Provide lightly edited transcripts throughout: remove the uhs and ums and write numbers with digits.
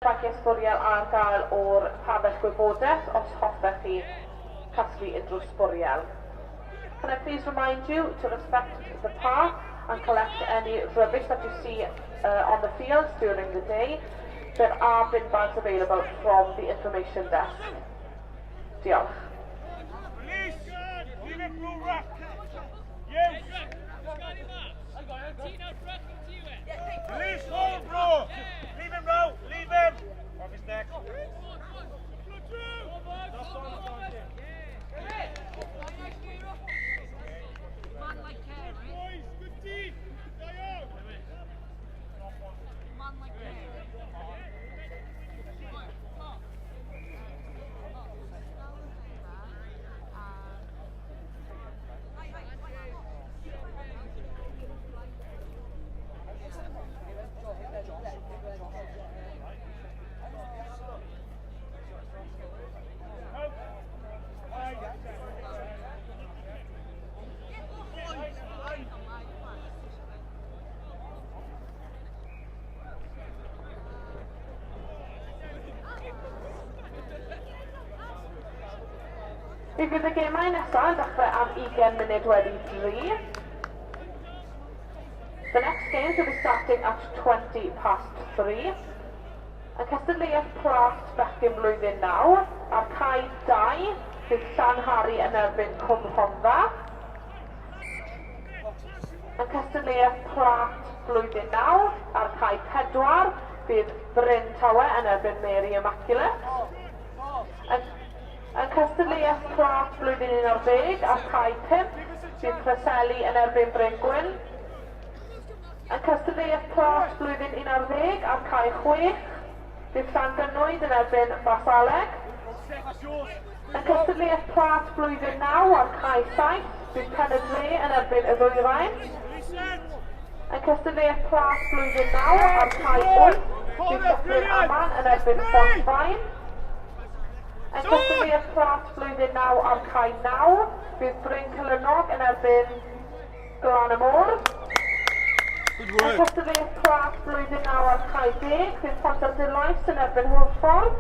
Bagiau sbwriel ar gael o'r pabell gwybodaeth os hoffech chi casglu unrhyw sbwriel. Can I please remind you to respect the park and collect any rubbish that you see on the fields during the day. There are bin bags available from the information desk. Diolch. Release! Leave it, blue ruck! You! Release, hold, bro! Leave him now! Leave him! Off his neck. Mi fydd y gemau nesaf yn dechrau am 20 munud wedi 3. The next games will be starting at 3:20. Y cystadleuaeth plât bechgyn blwyddyn 9 ar cae 2 bydd Llanhari yn erbyn Cwm Rhondda. Y cystadleuaeth plât blwyddyn 9 ar cae 4 bydd Bryn Tawe yn erbyn Mary Immaculate. Yn cystadleuaeth plât blwyddyn 11 ar cae 5 bydd Preseli yn erbyn Bryn Gwyn. Yn cystadleuaeth plât blwyddyn 11 ar cae 6 bydd Llangynwyd yn erbyn Basaleg. Yn cystadleuaeth plât blwyddyn 9 ar cae 7 bydd Pen y Dre yn erbyn y Ddwyrain. Yn cystadleuaeth plât blwyddyn 9 ar cae 8 bydd Dyffryn Aman yn erbyn Pontfaen. Yn cystadleuaeth plât blwyddyn 9 ar cae 9 bydd Bryn Celynnog yn erbyn Glan y Môr. Good Yn work. cystadleuaeth plât blwyddyn 9 ar cae 10 bydd Pontarddulais yn erbyn Hwlffordd.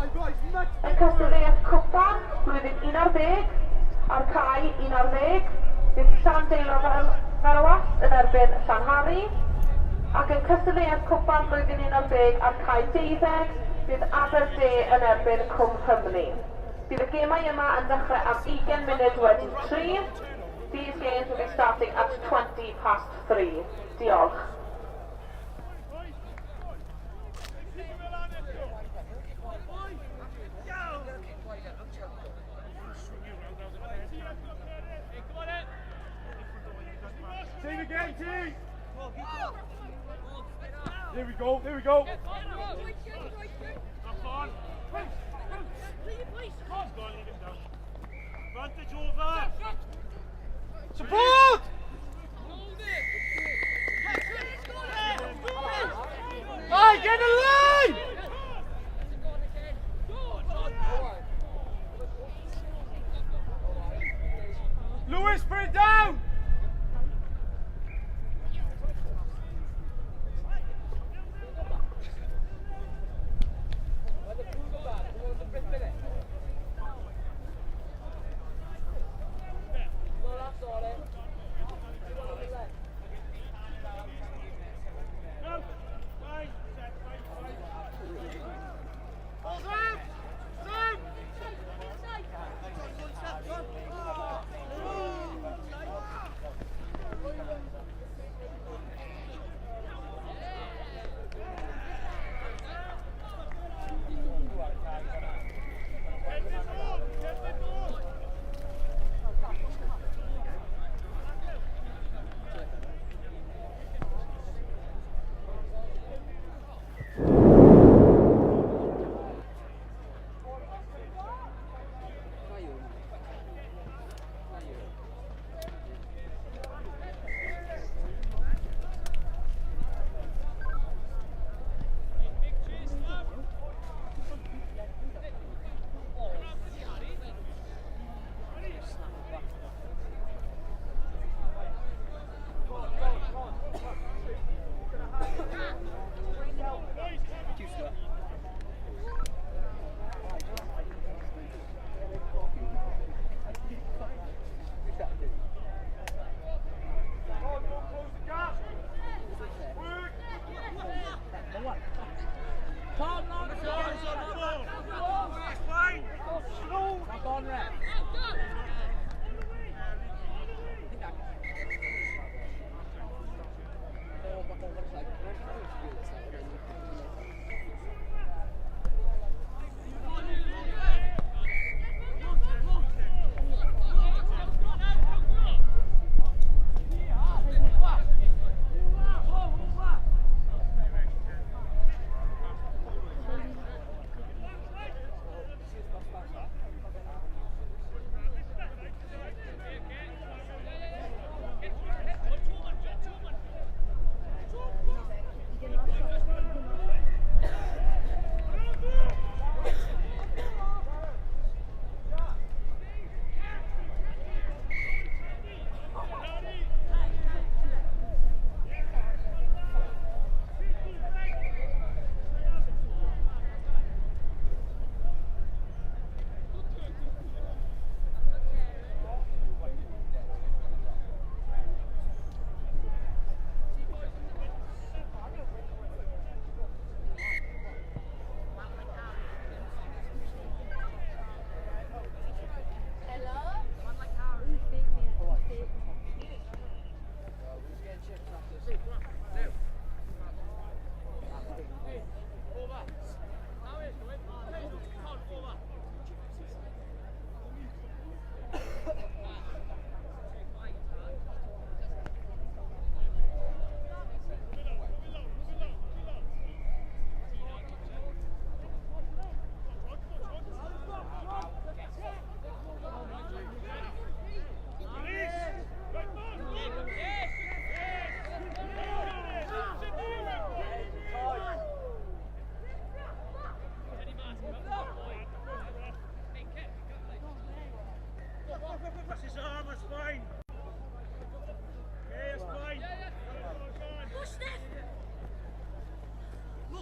Yn cystadleuaeth cwpan blwyddyn 11 ar cae 11 bydd Llandeilo Ferwallt yn erbyn Llanhari. Ac yn cystadleuaeth cwpan blwyddyn 11 ar cae 12 bydd Aberdare yn erbyn Cwm Rhymni. Bydd y gemau yma yn dechrau am 20 munud wedi 3. These games will be starting at 3:20. Diolch. Team again, team! There we go, there we go. Advantage over! Support! Hey, get in line! Lewis, put it down!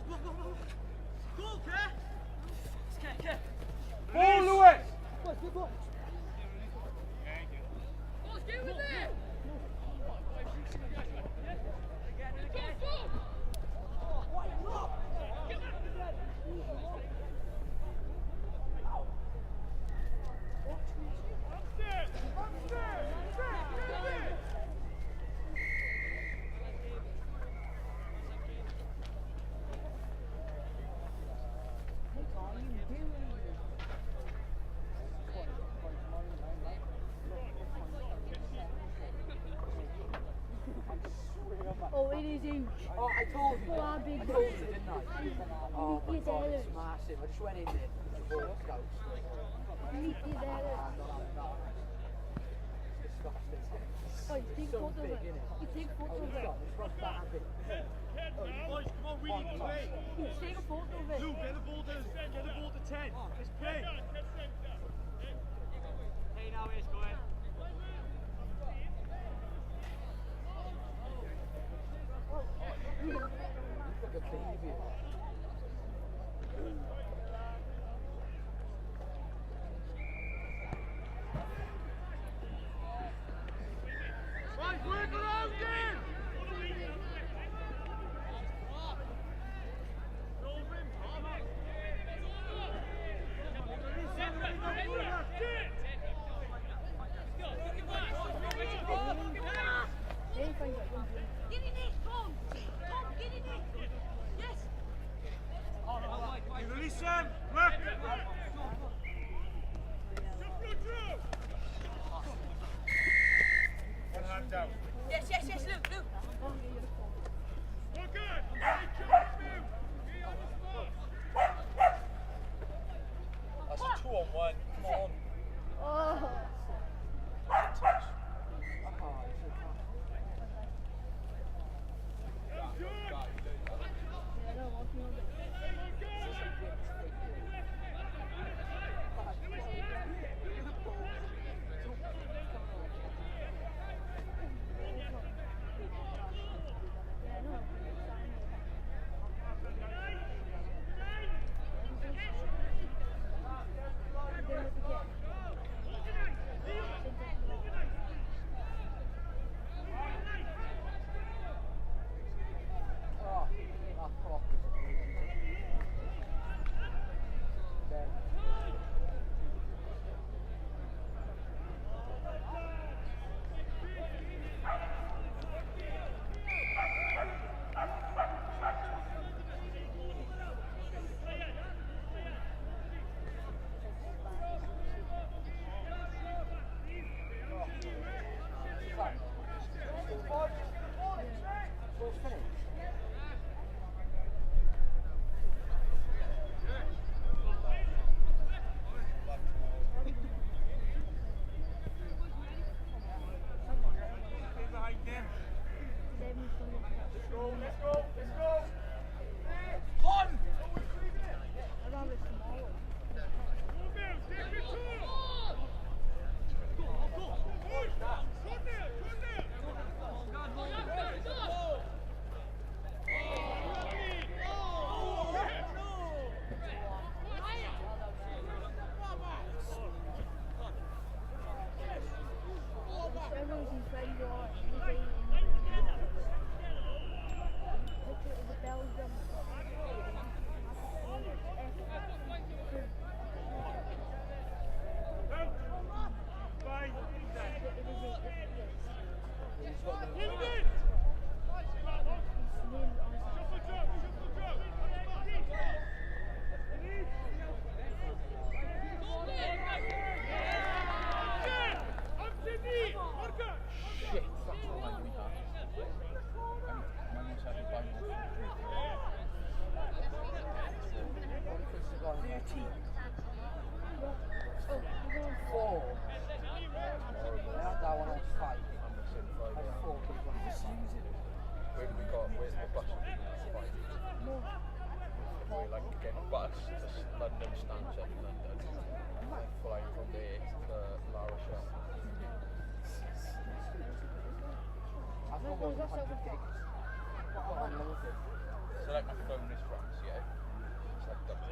Go, go, go. Go, Ke. Ke, Ke. Ball, Lewis! Go, go, go. Get with it! Go, go! Oh, it is huge. Oh, I told you. Oh, big. I told you, didn't I? Oh my God, it's massive. I just went in there. It's disgusting. Oh, you take so photos big, of it. innit? You take photos of it. It's not that big. Boys, come on, we need to play. You take a photo of it. Lou, get the ball to 10. Let's play. Hey, now it's going. Like a baby. Right, work around him! Get in it, Tom! Tom, get in it! Yes! You release him! Look! One hand down. Yes, yes, yes, Luke, Luke! That's a 2-on-1. Come on. Oh! Touch. Oh, it's so tough. Oh, that prop is amazing. Ben. Ball's finished. Stay behind him. Let's go, let's go, let's go. On! Bye. He's got the Shit, that's all I need. I'm almost having to buy more food. Only because he's got 13. 4. I had that one on 5. I'm missing I Friday. had 4 kids on 5. Where we got, where's the bus? Five. We're like getting bus to London Stansted, London. And flying from there to La Rochelle. I've got more than 100 gigs. I've got unlimited. So like my phone is France, yeah. It's like double.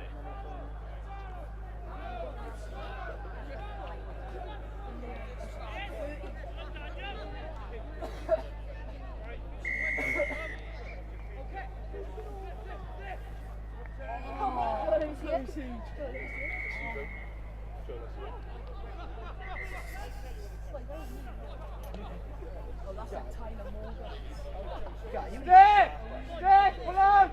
Oh, that's like Tyler Morgan. Stick! Stick! Pull out!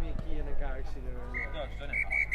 Me and Cian and Gary seen it earlier. No, it's done it.